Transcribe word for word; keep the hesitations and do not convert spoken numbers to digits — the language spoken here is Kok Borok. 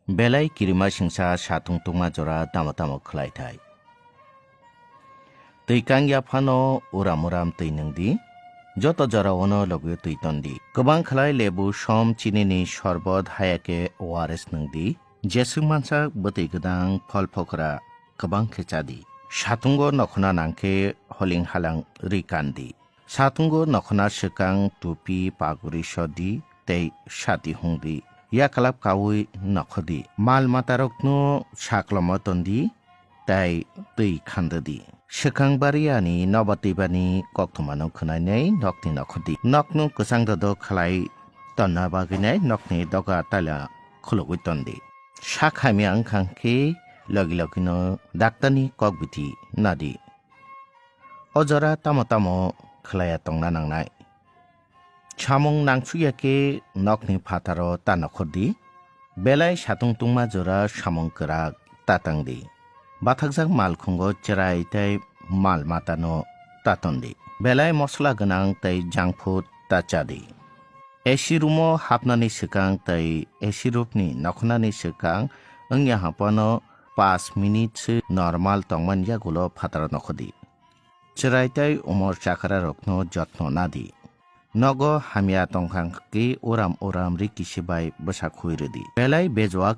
Belai kirima singsa satung tungma jora tamo tamo khlai thai. Twi kang ya phano uram uram twi nwng di, joto jorao'-no logwi twi ton di. Kwbang khlai lebu, som, chinini sorbot, haya khe O R S nwng di. Jeswk mansak bwtwi gwdang, phol phokra kwbang khe cha di. Satungo nokhona nang khe holing halang rwi kan di. Satungo nokhona swkang tupi paguri so di tei sati hung di. Yaklap kaui nokho di. Mal matarokno saklomo ton di tei twi khanda di. Swkang bariani noba twibani koktwmano khwnainai nokni nokho di. Nokno kwchang dodo khlai tonna bagwinai nokni doga taila khulugwi ton di. Sak hamya wngkha khe logi logino daktarni kok bithi na di. O jora tamo tamo khlaiya tongna nangnai. Samung nangsukya khe nokni phataro ta nokhor di. Belai satung tungma jora samung kwrak ta tang di. Bathakjak malkhungo chwrai tei mal matano ta ton di. Belai mosla gwnang tei junk food ta cha di. A C room-o hapnani swkang tei A C room-ni nokhornani swkang wngya haphano paanch minute se normal tongmani yagulo phataro nokhor di. Chwrai tei umor chakrarokno jotno na di. Nogo hamya tongkha khe uram uram ri kisi bai bwsa khui rw di. Belai bejua